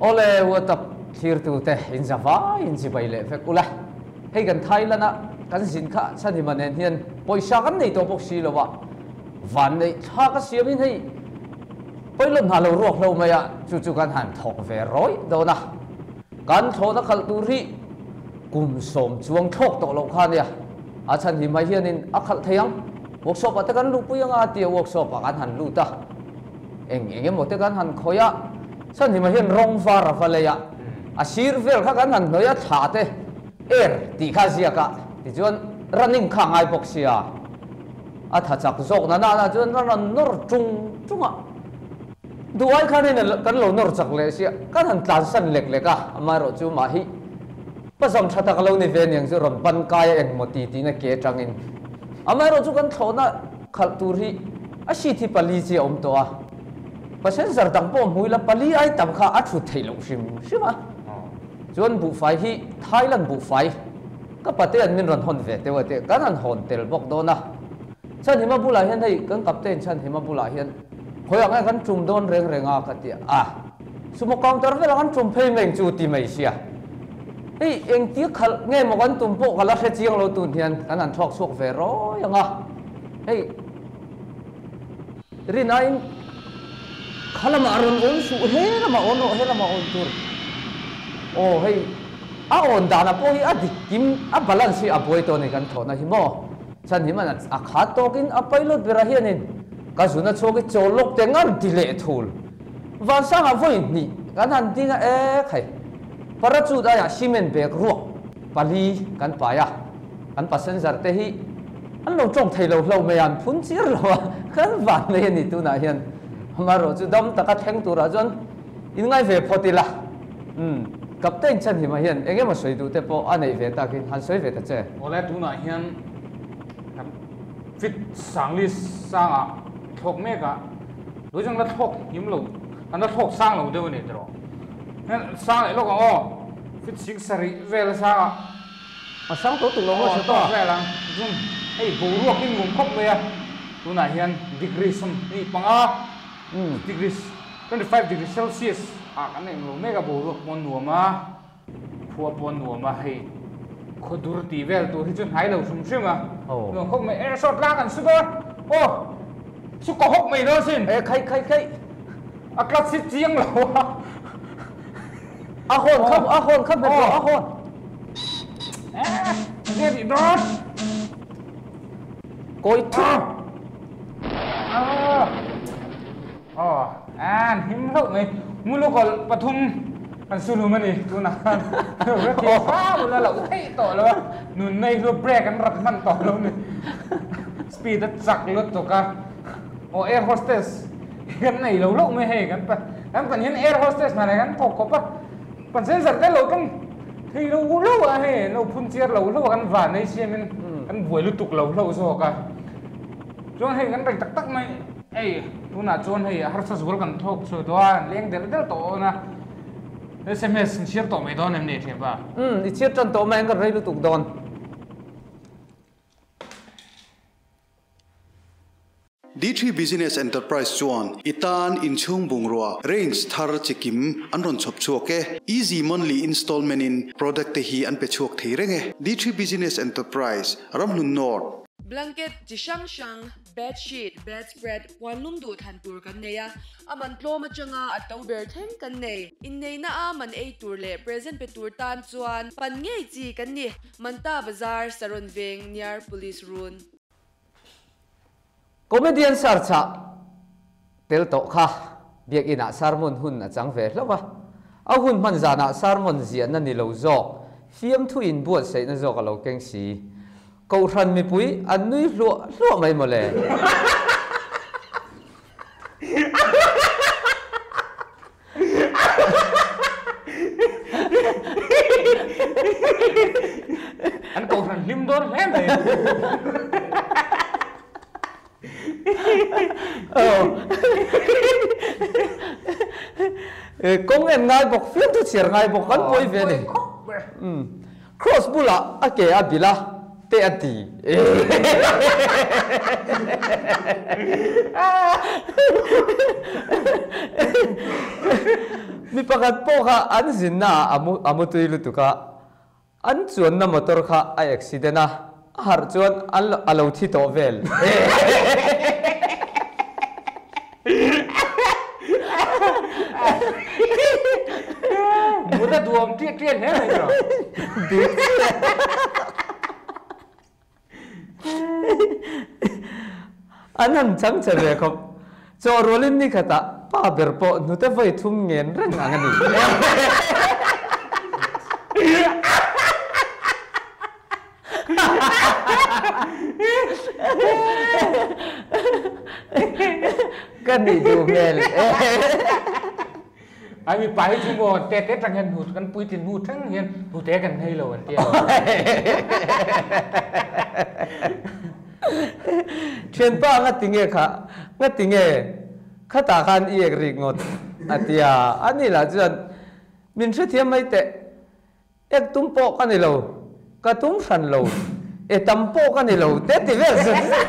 Awle WhatsApp thlirtute in za vai in chibai leh vek ula. Hei kan Thailand a kan zin kha Chhanhima nen hian pawisa kan nei tawh bawk si lo a, vanneih thlak a siamin hei pilot hna lo ruak hlo mai a, chu chu kan han thawk ve rawih dawn a. Kan thlawhna khalh tur hi kum sawm chuang thlawk tawh loh kha nia, a Chhanhima hianin a khalh thei ang. Workshop ah te kan luhpui anga tia workshop ah kan han lut a. Eng eng emaw te kan han khawih a, Chhanhima hian rawng var a va lei a, a sir vel kha kan han hnawih a, thla te air tih kha a ziak a, tichuan running kha a ngai bawk sia, a tha chak zawk na nana chuan a rawn nawr tung tung a, duh ai khan in kan lo nawr chak leh sia, kan han tlansan lek lek a, amaherawh chu mah hi pazam tha tak a lo ni ve aniang chu rawn ban kai a engmaw ti tiin a ke atangin, amaherawh chu kan thlawhna khalh tur hi A seat hi pali chi a awm tawh a, passenger dang pawh hmui la pali ai tam kha a thut theih loh hrim hrim a. Chuan buhfai hi Thailand buhfai ka pate an min rawn hawn ve teuh a tih kan han hawn tel bawk dawn a. Chhanhima bulah hian hei kan captain Chhanhima bulah hian khawiah nge kan tum dawn reng reng a ka ti a, sumo counter velah kan tum phei mai ang chu ti mai sia. Hei engtia khalh nge maw kan tum pawh ka la hre chiang lo tun hian kan han thawk chhuak ve rawi ang a. Hei. Rinain kha lamah rawn awn suh, he lamah awn rawh, he lamah awn tur. Aw hei a awn danah pawh hi a dik kim, a balance hi a buai tawh a ni kan thawhna hi maw. Chhan hi man a khat tawkin a pilot berah hianin ka zuna chhuak hi chawl lawk te ngar ti leh thul. Vansangah vawi hnih kan han ding a, e khai parachute aiah cement bag ruak pali kan pai a, kan passenger te hi An lo tawng thei lo hlo mai a, an phun chiar lo a, kan van mai a ni tunah hian. Amaherawh chu dam taka thleng turah chuan in ngai ve phawt ila. Umm, Captain Chhanhima hian eng emaw sawi duh te pawh a neih ve takin han sawi ve ta che. Awle tunah hian kan fit Sangli sangah thlawk mek a, tui chuan la thlawk him lo, kan la thlawk sang lo deuh a ni tiraw. Sang leh lawk ang aw, fit sing sarih vel sangah. A sang tawh tuk lo maw Sapa? Tawk vel ang. Zoom. Hei boruak hi nuam khawp mai a. Tunah hian degree 25 degrees, 25 degree celsius ah kan eng lo mek a, boruak pawh a nuam a, khua pawh a nuam a, hei khawdur tih vel tur hi chu hnai lo hrim hrim a. Nuam khawp mai. E short la kan su dawn. Aw su kaw hawk mai dawn sin. E khai khai khai. A clutch hi chiang lo a. A hawn kha a hawn kha hmet rawh a hawn. Nge tih dawn? Kawi thut. Aw, an him hlauh mai. Mulukawlh pathum kan su lum a ni tunah khan. Rethei hram ula loh theih tawh lo a. Nunna hi chu brake an rat hman tawh lo ni. Speed a chak lutuk a. Aw air hostess kan nei lo hlauh mai hei kan kan pan hian air hostess hna leh kan thawk khawp a pan sen zar te lo tawng thei lo hlauh a hei an lo phun chiar lo hlauh a kan van ei siamin kan buai lutuk lo hlauh zawk a chuan hei kan rei tak tak mai hei tunah chuan hei harsa zual kan thawk chhuah tawh a an leng del del tawh awn a sms in chhiar tawh mai dawn em ni thianpa? Umm i chhiar tan tawh mai ang kan rei lutuk dawn. D3 Business Enterprise chuan i tan inchhung bungrua range thar chi kim an rawn chhawp chhuak e. Easy monthly installment in product te hi an pe chhuak thei reng e. D3 Business Enterprise, Ramhlun North. Blanket chi hrang hrang, bed sheet, bed spread, puan lum duh thlan tur kan nei a, a man tlawm atanga a to ber thleng kan nei. Inneihna a man ei tur leh present pe tur tan chuan pan ngei chi kan ni. Manta Bazar, Saron Veng, near Police Run. Comedian search ah tel tawh kha Biakinn ah sermon hun a chang ve hlauh a, a hun hman zan ah sermon ziahna ni lo zawk, fiamthu in buatsaihna zawk a lo keng si. Kohhran mipui an nui hluah hluah mai mawle. An kohhran hlim dawn hle mai. Kawng en ngai bawk, fiamthu chhiar ngai bawk kan pawi ve a ni. Cross bulah a ke a bilh a. te a ti. Mi pakhat pawh kha an zinna ah a mutui lutuk a, an chuanna motor kha a accident a, a harh chuan a lo thi tawh vel. Mut a duam tiat tiat hle mai tawh. Dik chiah. An han chang che ve khawp. Chaw rualin ni khatah pa ber pawh hnute vawi thum ngen reng ang a ni. Ka nih duh hmel e. Ai mi pa hi chu maw te te tang hian hnu kan puitlin hnu thleng hian hnute kan nei lo an ti a. Thianpa nga tinge kha nga tinge khatah khan i ek rik ngawt a tia a ni lah chuan min hrethiam mai teh. Ek tum pawh ka ni lo, ka tum hran lo, e tam pawh ka ni lo te ti vel zet zet.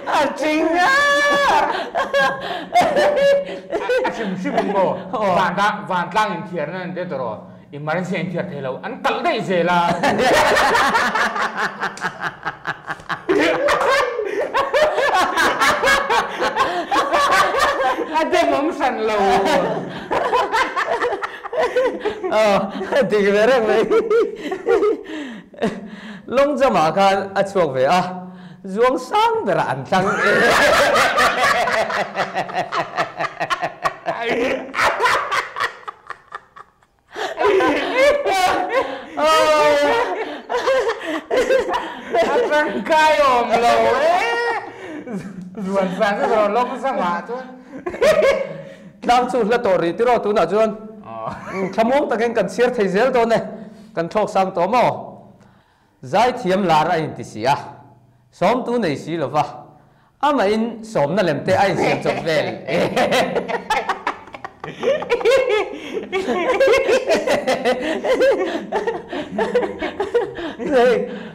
A ching a! A hrim hrim in maw? Vantlang inthiarna an ti tawh. Emergency a inthiar thei lo, an kalh daih zel a. A demawm hran lo. Aw, dik ve reng mai. Long jump ah khan a chhuak ve a, zuang sang berah an tlang e. A tangkai awm lo e. Zuan san chu rawn lawm zangah chuan. Tlang chu hla tawh rih tiraw tunah chuan thlamuang takin kan chhiar thei zel dawn e. Kan thlawk sang tawh maw? Zaithiam lar a inti si a, sawmtu nei si lova, amahin sawmna lem te a insiam chawp vel e. Hei,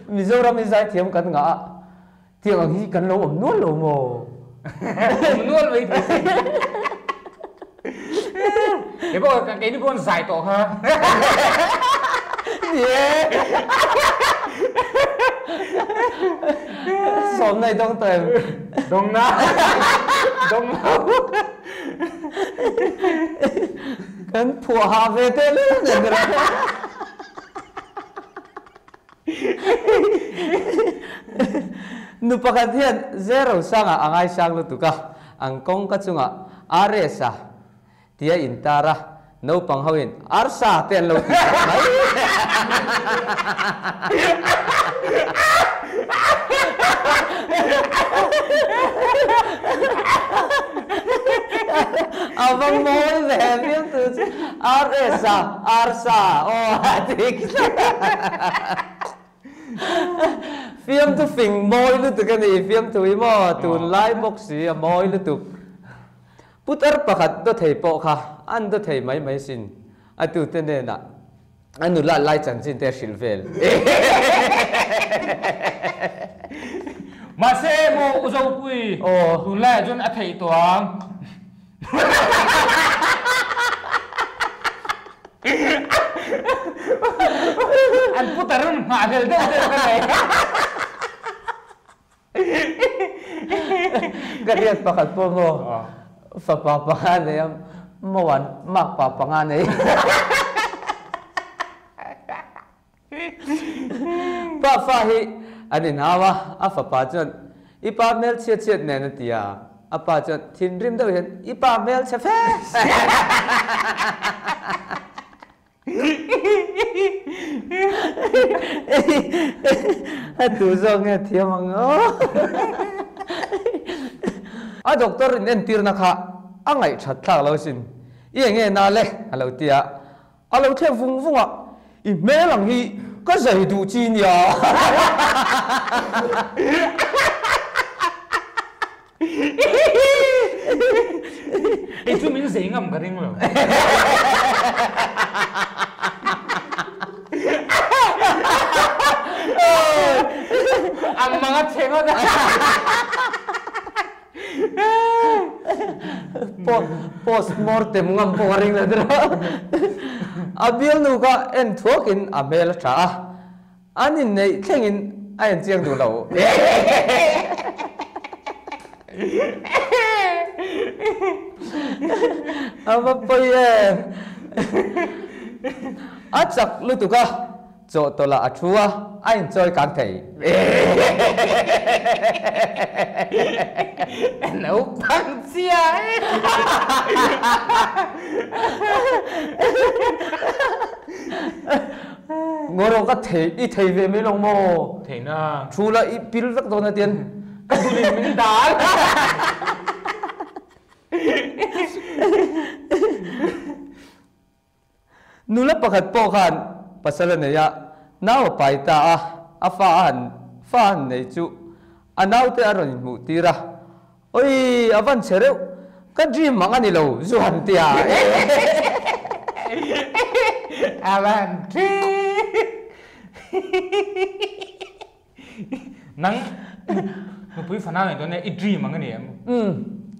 Mizoram hi zaithiam kan ngah a, tiang ang hi kan lo awm nual lo maw? Awm nual mai thei si. Kei pawh keini pawh an zai tawh kha. Ni e. Sawmna i dawng tawh em? Dawng na. Dawng lo. Kan phuah hah ve teh lul nen ber. Nu pakhat hian zero sangah a ngaisang lutuk a. Ang kawngka chungah RS-a tia intar a, naupang hoin Arsa te an lo ti tawh mai. A va mawi ve fiamtu chu RS-a, Arsa aw a ti tlat a. Fiamtu fing mawi lutuk a ni, fiamtu hi maw tunlai bawk si a mawi lutuk. Putar pakhat daw thei pawh kha an daw thei mai mai sin, a tute hnenah a nula lai chanchin te a hrilh vel. Mahse maw U Zopui, tunlaiah chuan a theih tawh ang. An putar rawn nghah hlel deuh deuh ka nei. Ka hriat pakhat pawh maw fapa panga nei a, mauan makpa panga nei. Pa fa hi an inhau a, a fapa chuan i pa hmel chhiat chhiat nen a ti a, a pa chuan thinrim deuh hian i pa hmel chhe fe A tu zawk nge thiam ang aw. A doctor in entirna kha a ngaihthat thlak lo sin, i enge na le a lo ti a. A lo thlek vung vung a, I hmel ang hi ka zai duh chi nia. Zei ngam ka ring lo. Ang manga chhe ngawt a. Post mortem ngam pawh ka ring lo tiraw. A bialnu kha en thuakin a hmel a tha a. An inneih thlengin a en chiang duh lo. A va pawi em! A chak lutuk a, chawhtawlh ah a thu a, a inchawi kang thei. Naupang chia e! Ngawrawh ka thei, i thei ve mai lo maw? Thei na. Thu la i pil vek dawn a tian. Ka dulin min dal. Nula pakhat pawh khan pasal a nei a, nau a pai ta a, a fa a han fa a han nei chu a naute a rawn inhmuh tir a. Oi, a van chhe reuh, ka dream ang a ni lo, zu han tia. A van dream. Nang nupui fanau nei dawn e, i dream ang a ni em? Umm,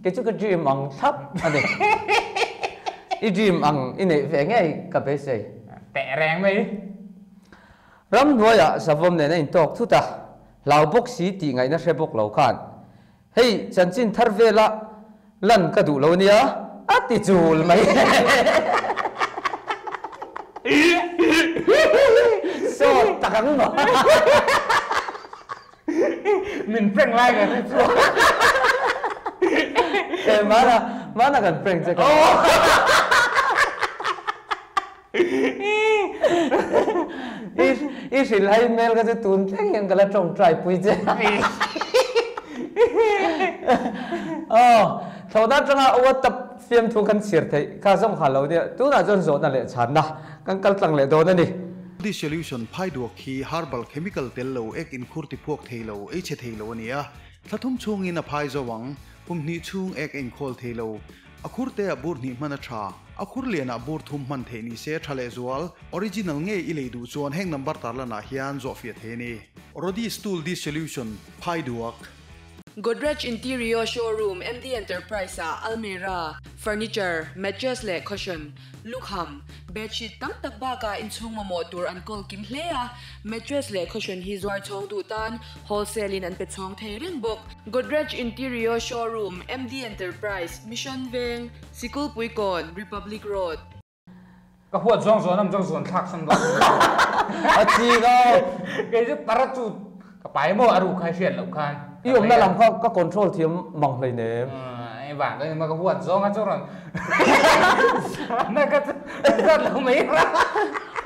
kei chu ka dream ang thlap a ni. I dream ang i neih ve ngei ka beisei. Teh reng mai. Ramhnuaiah savawm nen a intawk thut a, hlau bawk si tih ngaihna hre bawk lo khan Hei chanchin thar vela lan ka duh lo nia a ti chul mai. Sawt tak ang maw? Min prank lai ka hre chuak. Eh mana mana kan prank che ka. I hrilhai hmel kha chu tun thleng hian ka la tawngtai pui che. Aw, thlawhna atanga WhatsApp fiamthu kan chhiar theih kha zawng ha lo nia, tunah chuan zawhna leh chhanna kan kal tlang leh dawn a ni. Dissolution phai duak hi herbal chemical tel lo ek inkhur tipuak thei lo, ei chhe thei lo a ni a. Thla thum chhungin a phai zo ang, kum hnih chhung ek a inkhawl thei lo. A khur te ah bur hnih hman a tha. A khur lian ah bur thum hman theih ni se tha leh zual. Original ngei i lei duh chuan heng number tarlan ah hian zawh fiah thei a ni. Rodi Stool Dissolution, Phai Duak. Godrej Interior Showroom MD Enterprise ah almirah, furniture, mattress leh cushion, lukham, bedsheet tam tak bakah inchhung mamawh tur an kawl kim hle a, mattress leh cushion hi zuar chhawng duh tan wholesale in an pe chhawng thei reng bawk. Godrej Interior Showroom, MD Enterprise, Mission Veng, Sikulpuikawn, Republic Road. Ka huat zawng zawn am zawng zawn thlak san dawn. A chi ka. Kei chu para chu ka pai maw a ru khai hriat loh khan. I awmna lam kha ka control thiam mang hlei nem. I van dawn ma ka huat zawng a chu rawn. Na ka chu zat lo mai ra.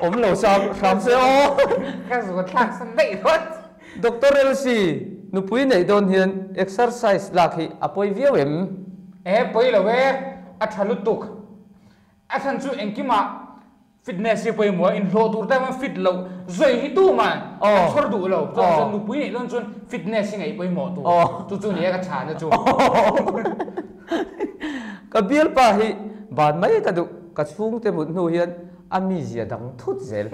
Awm lo sam hram se aw. Ka zawn thlak san daih dawn. Doctor Elsie, nupui neih dawn hian exercise lak hi a pawi viau em? E, pawi lo e, a tha lutuk. A chhan chu engkimah fitness hi pawimawh a, inhlawh tur te hian fit loh zawi hi tumah a chhawr duh lo. Chuan chuan nupui neih dawn chuan fitness hi ngaih pawimawh tur. Chu chu nia ka chhana chu. Ka bialpa hi ban mai ka duh, ka chhungte mut hnu hian A mizia dang thut zel.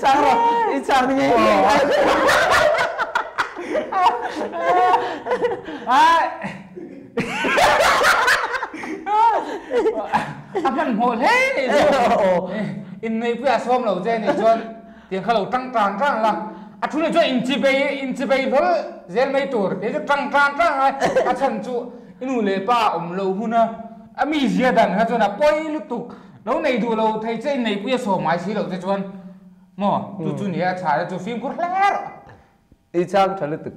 Chang rawh, i chang ni ngei ngei. A hmanhmawh hle ni chu. Inneihpui a sawm lo che nih chuan. Tiang kha lo tang tang tang la, a thu nih chuan inchibei inchibei hlawl zel mai tur tih chu tang tang tang a, a chhan chu i nu leh pa awm loh hun a, a mi zia dan kha chuan a pawi lutuk, lo nei duh lo thei che in neipui a sawm ngai si loh che chuan maw chu chu nia a tha te chu fimkhur hle rawh. I chang tha lutuk.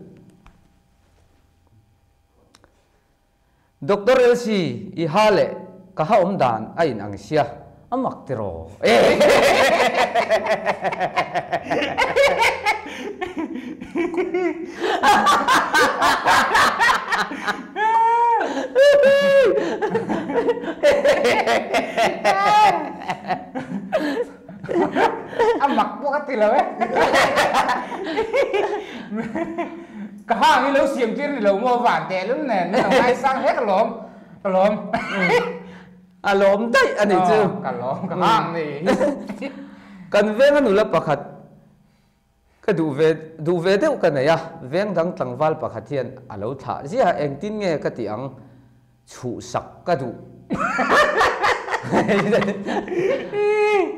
Doctor Elsie, i ha leh ka ha awm dan a in ang sia, a mak tiraw? A mak pawh ka ti. ti lo e. Ka hang hi lo siam tir ni lo maw van teh lul nen min lo ngaisang hle ka lawm ka lawm. A lawm daih a nih chu. Ka lawm ka hang ni. Kan venga nula pakhat ka duh ve duh ve deuh ka nei a, veng dang tlangval pakhat hian a lo thlah ziah a, engtin nge ka tih ang chhuhsak ka duh.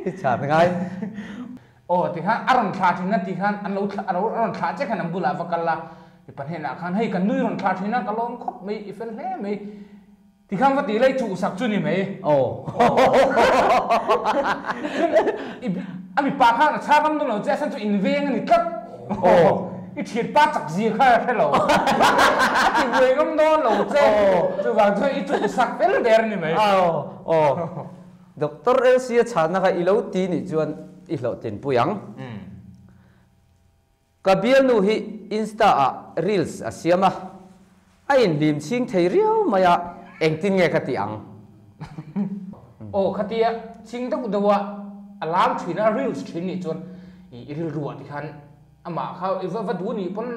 I chhan ngai. Aw ti khan a rawn thlah thin a ti khan an lo thlah a rawn thlah che khan an bulah va kal a, mipa hnenah khan hei kan nui rawn thlah thin a ka lawm khawp mai i fel hle mai. Ti khan va tih lai chuhsak chu ni mai. Aw. Chuan i a mipa khan a chhang ngam dawn lo che a chhan chu in veng a ni tlat. Aw. I thianpa chak zia kha a hre lo. A ti buai ngam dawn lo che. Chuvang chuan i chuhsak fel der a ni mai. Aw. Aw. Doctor LC a chhanna kha i lo ti nih chuan i hlawhtlinpui ang. Ka bialnu hi Insta ah reels a siam a, a inhlim chhing thei riau mai a, engtin nge ka tih ang? Aw khatia chhing deuh deuh a, a lam thin a, reels thin nih chuan i rilru ah tikhan amah kha i va duh nih pawn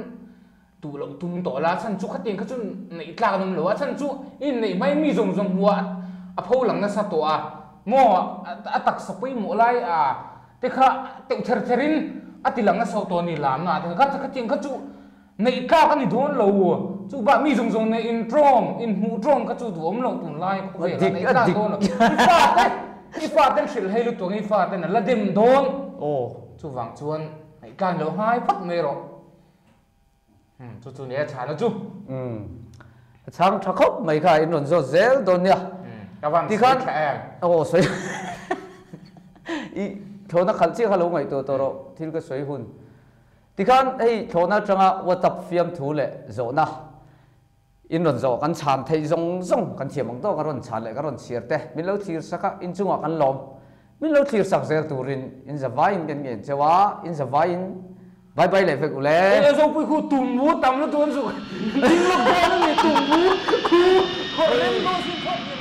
duh loh tum tawh la, chhan chu khatiang kha chu neih tlak an awm lo a, chhan chu i inneih hmai mi zawng zawng hmuh a, a pho lang nasa tawh a, maw a taksa pawimawh lai a Te kha teuh ther ther in a ti lang nasa tawh a ni lamna ah te kha kha tiang kha chu neih tlak a ni dawn lo chu bak mi zawng zawng neih in tawng in hmuh tawng kha chu duhawm loh tun lai khawvel ah neih tlak dawn lo i fa te i fa ten hrilh hei lutuk ang i fa ten an la dem dawn chuvang chuan neih tlak ni lo ngai phawt mai rawh chu chu nia chhana chu a chhang tha khawp mai kha in rawn zawt zel dawn nia ka van sawi tha em aw sawi i thlawhna khalh chiah kha lo ngaihtuah tawh rawh thil ka sawi hun tikhan hei thlawhna atanga WhatsApp fiamthu leh zawhna in rawn zawh kan chhan theih zawng zawng kan thiam ang tawk a rawn chhan leh ka rawn chhiar te min lo thlir sak a inchungah kan lawm min lo thlir sak zel turin in zavaiin kan ngen cheu a in zavaiin bye bye leh vek u le. Eng zopui khu tumbu tam lutuk an zuk ding lawk dawn a ni tumbu khu khawrh rem dawn sin phawt ni.